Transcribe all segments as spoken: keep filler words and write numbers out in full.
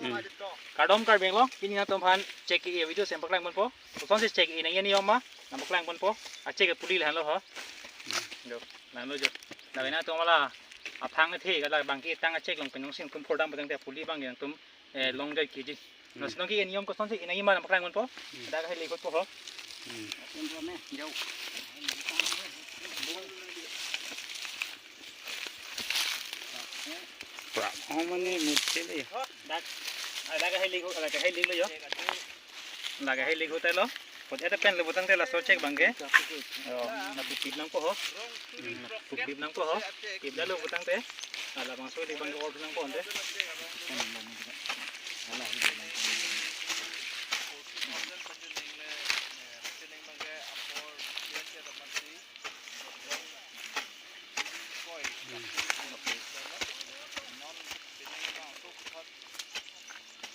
Hmm. Kardom Karbi Anglong, pini nangtum aphan check ke-e video si nangpaklang ponpo. Kosonsi check ke-e nangji ayon ma, nangpaklang ponpo. A-check ke puli lahenlo ho. Jo, lahenlo jo. Lake nangtum hala aphang athe, hala bangke tang a-check along pen nangsi nangtum phordam putangte puli abang nangtum, eh, long jai keji. Hmm. Lasi nangke-e ayon kosonsi e nangji ma nangpaklang ponpo. Hmm. Dak hai likhutpo ho. Hmm. Pra, oh, mane murchele. Dak, ah, dak hai likhu, dak hai liklo jo. Dak hai likhutlo. Pot eta pen lo putangte laso check abangke. Oh, na pipit nangpo ho. Hmm, na pipit nangpo ho. Pipit lo putangte. Ala bangso lik abangke or nangpo ante.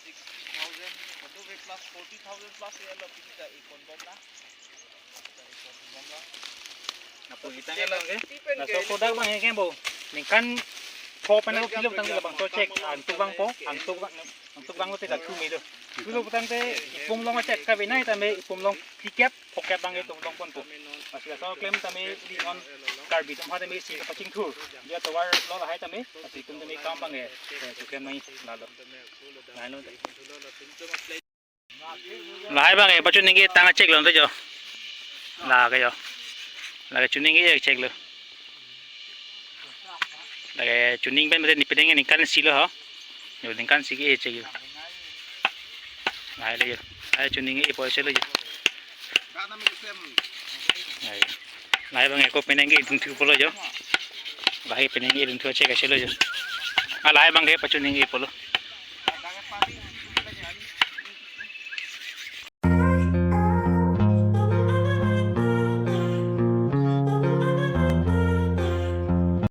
Sixty thousand, plus forty thousand plus ya lo pini ta ikon bom na. Apo itang ya lo ke. Laso kodak abang ke bo. Ningkan pho pen ko kilo tang labangso check. Angtuk abangpo, angtuk abang, angtuk abang lo te dak tu milo. Kilo tang te ipum long check ka benai tame ipum long phlikep, phokep abang itum long ponpo. Lasi laso klem tame di non Karbi atum ha tame isi kapachingthur. Dia tovar lo lahai tame, lasi itum tame kam abang e, eh, suklem nai lalo. Lahenlo te. Lahai abang e, pachuning ke tang a-check lo te jo. Lake jo. Lake chuning ke check lo. Lake chuning pen mate ni pedeng ningkan isi lo ho. Jo ningkan isi ke check lo. Lahai lo jo. Lahai chuning ke poise lo jo. Lahai. Lahai abang e ko penang ke dungthu pulo jo. Lahai penang ke dungthu check ase lo jo. Ah, lahai abang ke pachuning ke pulo.